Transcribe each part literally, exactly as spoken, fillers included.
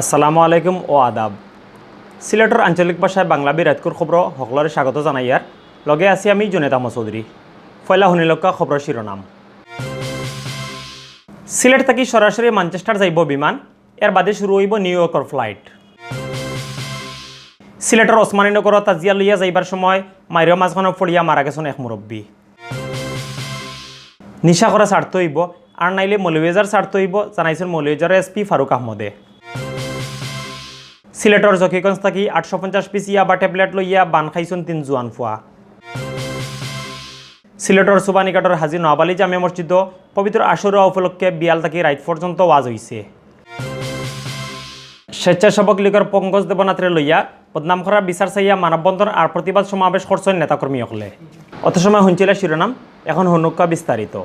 আসসালামু আলাইকুম ও আদাব। সিলেটর আঞ্চলিক ভাষায় বাংলা বিরাটকুর খবর হকলরে স্বাগত জানাইয়ার। লগে আছি আমি জুনেদ আহমদ চৌধুরী। পয়লা হুনিলউক্কা খবরর শিরোনাম। সিলেট থাকি সরাসরি ম্যানচেস্টার যাইব বিমান, এর বাদে শুরু অইব নিউ ইয়র্কর ফ্লাইট। সিলেটর ওসমানীনগরো তাজিয়া লইয়া যাইবার সময় মাইরর মাঝখানো পড়িয়া মারা গেছইন এক মুরব্বি। নিশা করা ছাড়তে অইব, আর নাইলে মৌলভীবাজার ছাড়তে অইব, জানাইছইন মৌলভীবাজারর এসপি ফারুক আহমদে। সিলেটর জকিগঞ্জ থাকি আটশো পঞ্চাশ পিস ইয়াবা ট্যাবলেট লইয়া বান খাইছইন তিন জুয়ান ফুয়া। সিলেটর সুবানীঘাটর হাজী নোয়াব আলী জামে মসজিদো পবিত্র আশুরা উপলক্ষে বিয়াল থাকি রাইত পর্যন্ত ওয়াজ অইছে। স্বেচ্ছাসেবক লীগর পঙ্কজ দেবনাথরে লইয়া বদনাম করার বিচার চাইয়া মানববন্ধন আর প্রতিবাদ সমাবেশ করছইন নেতাকর্মী অকলে। অত সময় হুনছিলা শিরোনাম, এখন হুনউক্কা বিস্তারিত।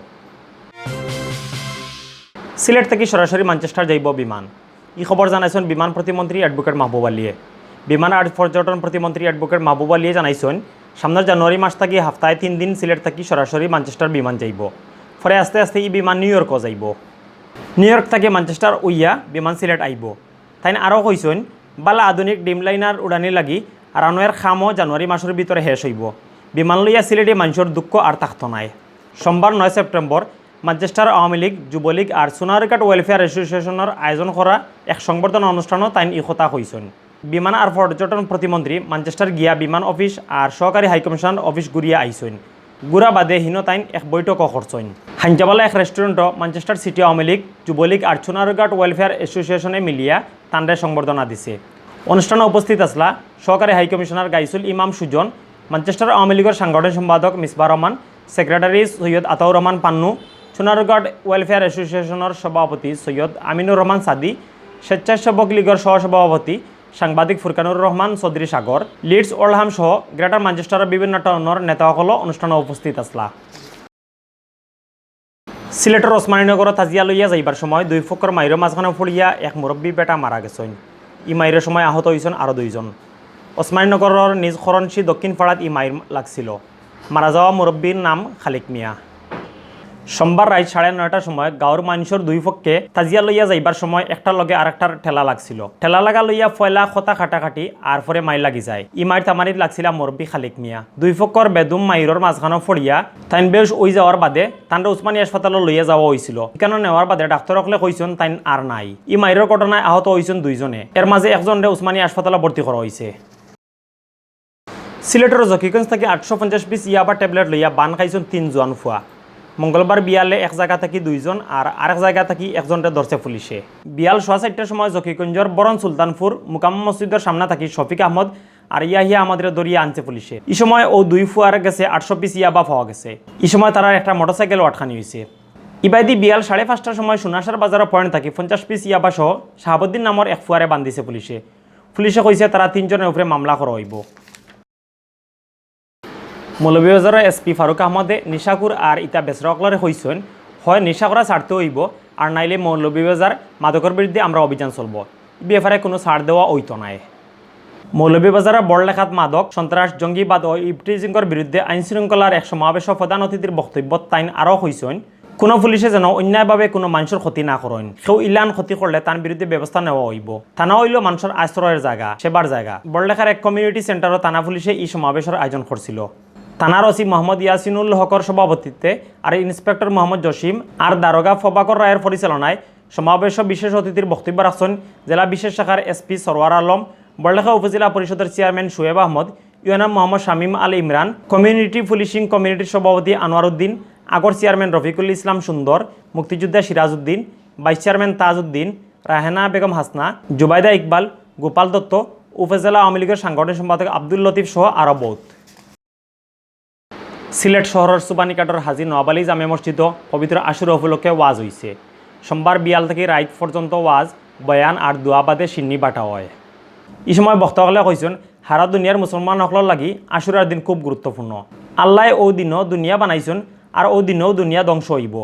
সিলেট থাকি সরাসরি ম্যানচেস্টার যাইব বিমান। ই খবর জানাইছইন বিমান প্রতিমন্ত্রী অ্যাডভোকেট মাহবুব আলীয়ে। বিমান আর পর্যটন প্রতিমন্ত্রী অ্যাডভোকেট মাহবুব আলীয়ে জানাইছইন, সামনের জানুয়ারি মাস থাকি হাপ্তায় তিন দিন সিলেট থাকি সরাসরি ম্যানচেস্টার বিমান যাইব। পরে আস্তে আস্তে ই বিমান নিউ ইয়র্কো যাইব। নিউ ইয়র্ক থাকি ম্যানচেস্টার অইয়া বিমান সিলেট আইব। তাইন আরও কইছইন, বালা আধুনিক ড্রিমলাইনার উড়ানি লাগি রানওয়ের কামও জানুয়ারি মাসর ভিতরে শেষ অইব। বিমান লইয়া সিলেটি মানষর দুঃখ আর থাকতো নায়। সোমবার নয় সেপ্টেম্বর ম্যানচেস্টার আওয়ামী লীগ, যুবলীগ আর সোনারঘাট ওয়েলফেয়ার অ্যাসোসিয়েশনর আয়োজন করা এক সংবর্ধনা অনুষ্ঠানো তাইন ই কথা কইছইন। বিমান আর পর্যটন প্রতিমন্ত্রী ম্যানচেস্টার গিয়া বিমান অফিস আর সহকারী হাইকমিশনার অফিস ঘুরিয়া আইছইন। ঘুরা বাদে হিনো তাইন এক বৈঠকও করছইন। হাইঞ্জাবালা এক রেস্টুরেন্টো ম্যানচেস্টার সিটি আওয়ামী লীগ, যুবলীগ আর সোনারঘাট ওয়েলফেয়ার অ্যাসোসিয়েশনে মিলিয়া তানরে সংবর্ধনা দিছে। অনুষ্ঠানো উপস্থিত আছলা সহকারী হাইকমিশনার গাইসুল ইমাম সুজন, ম্যানচেস্টার আওয়ামী লীগর সাংগঠনিক সম্পাদক মিসবা রহমান, সেক্রেটারি সৈয়দ আতাউর রহমান পান্নু, সোনারঘাট ওয়েলফেয়ার অ্যাসোসিয়েশনর সভাপতি সৈয়দ আমিনুর রহমান সাদি, স্বেচ্ছাসেবক লীগর সহসভাপতি সাংবাদিক ফুরকানুর রহমান চৌধুরী সাগর, লিডস ওল্ডহাম সহ গ্রেটার ম্যানচেস্টারর বিভিন্ন টাউনর নেতা অকলও অনুষ্ঠানো উপস্থিত আছলা। সিলেটর ওসমানীনগরো তাজিয়া লইয়া যাইবার সময় দুই পক্ষর মাইরর মাঝখানো পড়িয়া এক মুরব্বি বেটা মারা গেছইন। ই মাইরর সময় আহত অইছইন আরও দুইজন। ওসমানীনগরর নিজ খরনশি দক্ষিণ পাড়াত ই মাইর লাগছিল। মারা যাওয়া মুরব্বির নাম খালিক মিয়া। সোমবার রাইত সাড়ে নয়টার সময় গাঁওর মানষর দুই পক্ষে তাজিয়া লইয়া যাইবার সময় একটার লগে আরেকটার ঠেলা লাগছিল। ঠেলা লাগা লইয়া পয়লা কথা কাটাকাটি আর পরে মাইর লাগি যায়। ই মাইর তামারিত লাগছিলা মুরব্বি খালিক মিয়া। দুই পক্ষর বেদম মাইরর মাঝখানো পড়িয়া তাইন বেহুশ অই যাওয়ার বাদে তানরে উসমানী হাসপাতালো লইয়া যাওয়া অইছিল। ইখানো নেওয়ার বাদে ডাক্তর অকলে কইছইন তাইন আর নাই। ই মাইরর ঘটনায় আহত অইছইন দুইজনে। এর মাঝে একজনরে উসমানী হাসপাতালো ভর্তি করা অইছে। সিলেটর জকিগঞ্জ থাকি আটশো পঞ্চাশ পিস ইয়াবা ট্যাবলেট লইয়া বান খাইছইন তিন জুয়ান ফুয়া। মঙ্গলবার বিয়ালে এক জাগা থাকি দুইজন আর আরেক জাগা থাকি একজনরে ধরছে পুলিশে। বিয়াল সোয়া চাইরটার সময় জকিগঞ্জর বরন সুলতানপুর মুকাম মসজিদর সামনা থাকি শফিক আহমদ আর ইয়াহিয়া আহমদরে ধরিয়া আনছে পুলিশে। ই সময় অউ দুই ফুয়ার গেছে আটশো পিস ইয়াবা পাওয়া গেছে। ই সময় তারার একটা মোটরসাইকেলও আটকানি অইছে। ইবায়দি বিয়াল সাড়ে পাঁচটার সময় সোনাসার বাজারর পয়েন্ট থাকি পঞ্চাশ পিস ইয়াবা সহ শাহাবুদ্দিন নামর এক ফুয়ারে বান্ধিছে পুলিশে। পুলিশে কইছে তারা তিনজনর উপরে মামলা করা অইব। মৌলভীবাজারর এসপি ফারুক আহমদে নিশাখুর আর ইতা বেচরা অকলরে কইছইন, হয় নিশা করা ছাড়তে অইব, আর নাইলে মৌলভীবাজার মাদকর বিরুদ্ধে আমরা অভিযান চলব। ই ব্যাপারে কুনু ছাড় দেওয়া অইতো নায়। মৌলভীবাজারর বড়লেখাত মাদক, সন্ত্রাস, জঙ্গিবাদ ও ইভটিজিংর বিরুদ্ধে আইন শৃঙ্খলার এক সমাবেশো প্রধান অতিথির বক্তব্যত তাইন আরও কইছইন, কুনু পুলিশে যেন অন্যায়ভাবে কুনু মানষর ক্ষতি না করইন। কেউ ইলান ক্ষতি করলে তান বিরুদ্ধে ব্যবস্থা নেওয়া অইব। থানা অইল মানষর আশ্রয়র জাগা, সেবার জাগা। বড়লেখার এক কমিউনিটি সেন্টারো থানা পুলিশে ই সমাবেশর আয়োজন করছিল। থানার ওসি মোহাম্মদ ইয়াসিনুল হকর সভাপতিত্বে আর ইন্সপেক্টর মোহাম্মদ জসিম আর দারোগা প্রভাকর রায়ের পরিচালনায় সমাবেশো বিশেষ অতিথির বক্তব্য রাখছইন জেলা বিশেষ শাখার এসপি সরওয়ার আলম, বড়লেখা উপজেলা পরিষদর চেয়ারম্যান শুয়েব আহমদ, ইউএনও মোহাম্মদ শামীম আল ইমরান, কমিউনিটি পুলিশিং কমিউনিটির সভাপতি আনোয়ার উদ্দিন, আগর চেয়ারম্যান রফিকুল ইসলাম সুন্দর, মুক্তিযোদ্ধা সিরাজ উদ্দিন, ভাইস চেয়ারম্যান তাজ উদ্দিন, রাহেনা বেগম হাসনা, জুবাইদা ইকবাল, গোপাল দত্ত, উপজেলা আওয়ামী লীগর সাংগঠনিক সম্পাদক আব্দুল লতিফ সহ আরও বহুত। সিলেট শহরর সুবানীঘাটর হাজী নোয়াব আলী জামে মসজিদো পবিত্র আশুরা উপলক্ষে ওয়াজ অইছে। সোমবার বিয়াল থাকি রাইত পর্যন্ত ওয়াজ, বয়ান আর দোয়া বাদে শিন্নি বাটা অয়। ই সময় বক্তা অকলে কইছইন, হারা দুনিয়ার মুসলমান অকলর লাগি আশুরার দিন খুব গুরুত্বপূর্ণ। আল্লায় অউ দিনো দুনিয়া বানাইছইন, আর অউ দিনো দুনিয়া ধ্বংস অইব।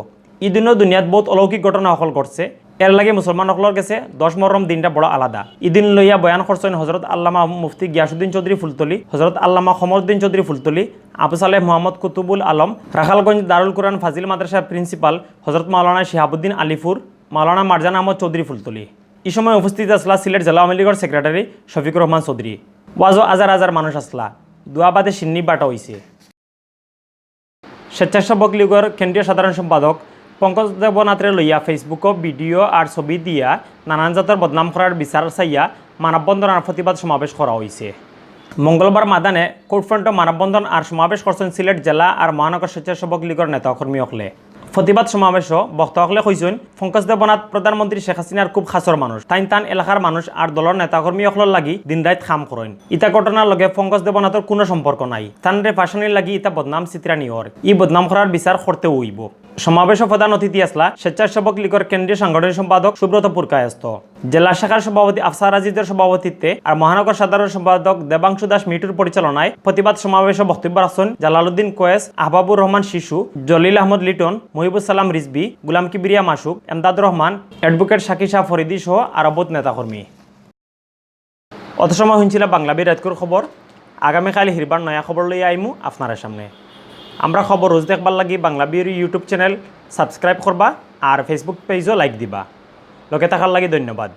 ই দিনো দুনিয়াত বহুত অলৌকিক ঘটনা অকল ঘটছে। এর লাগি মুসলমান অকলর গেছে দশ মহরম দিনটা বড় আলাদা। ই দিন লইয়া বয়ান করছইন হজরত আল্লামা মুফতি গিয়াসুদ্দিন চৌধুরী ফুলতলি, হজরত আল্লামা কমরুদ্দিন চৌধুরী ফুলতলি, আবু সালেহ মোহাম্মদ কুতুবুল আলম, রাখালগঞ্জ দারুল কুরআন ফাজিল মাদ্রাসার প্রিন্সিপাল হজরত মাওলানা শিহাবুদ্দিন আলিপুর, মাওলানা মারজান আহমদ চৌধুরী ফুলতলি। ই সময় উপস্থিত আছলা সিলেট জেলা আওয়ামী লীগর সেক্রেটারি শফিকুর রহমান চৌধুরী। ওয়াজো হাজার হাজার মানুষ আছলা। দোয়া বাদে শিন্নি বাটা অইছে। স্বেচ্ছাসেবক লীগর কেন্দ্রীয় সাধারণ সম্পাদক পঙ্কজ দেবনাথরে লইয়া Facebook-ও ভিডিও আর ছবি দিয়া নানান জাতর বদনাম করার বিচার চাইয়া মানববন্ধন আর প্রতিবাদ সমাবেশ করা অইছে। মঙ্গলবার মাদানে কোর্ট ফ্রন্টো মানববন্ধন আর সমাবেশ করছইন সিলেট জেলা আর মহানগর স্বেচ্ছাসেবক লীগর নেতা কর্মী অকলে। প্রতিবাদ সমাবেশো বক্তা অকলে কইছইন, পঙ্কজ দেবনাথ প্রধানমন্ত্রী শেখ হাসিনার খুব খাছর মানুষ। তাইন তান এলাকার মানুষ আর দলর নেতা কর্মী অকলর লাগি দিন রাইত কাম করইন। ইতা ঘটনার লগে পঙ্কজ দেবনাথর কুনু সম্পর্ক নাই। তানরে ফাঁসানির লাগি ইতা বদনাম ছিতরানি অর। ই বদনাম করার বিচার করতে অইবো। সমাবেশো প্রধান অতিথি আছলা স্বেচ্ছাসেবক লীগর কেন্দ্রীয় সাংগঠনিক সম্পাদক সুব্রত পুরকায়স্থ, জেলা শাখার সভাপতি আফসার আজিজর সভাপতিত্বে আর মহানগর সাধারণ সম্পাদক দেবাংশু দাস মিঠুর পরিচালনায় প্রতিবাদ সমাবেশো বক্তব্য রাখছইন জালালউদ্দিন কোয়েস, আহবাবুর রহমান শিশু, জলিল আহমদ লিটন, মহিবুস সালাম রিজভী, গুলাম কিবরিয়া মাসুক, এমদাদ রহমান, অ্যাডভোকেট শাকির শাহ ফরিদী সহ আরো বউত নেতাকর্মী। অত সময় হুনছিলা বাংলা বি রাইতকুর খবর। আগামীকাইল হিরবার নয়া খবর লইয়া আইমু আপনারার সামনে। আমরার খবর রোজ দেখবার লাগি বাংলা বির YouTube চ্যানেল সাবস্ক্রাইব করবা আর Facebook পেজও লাইক দিবা। লগে থাকার লাগি ধন্যবাদ।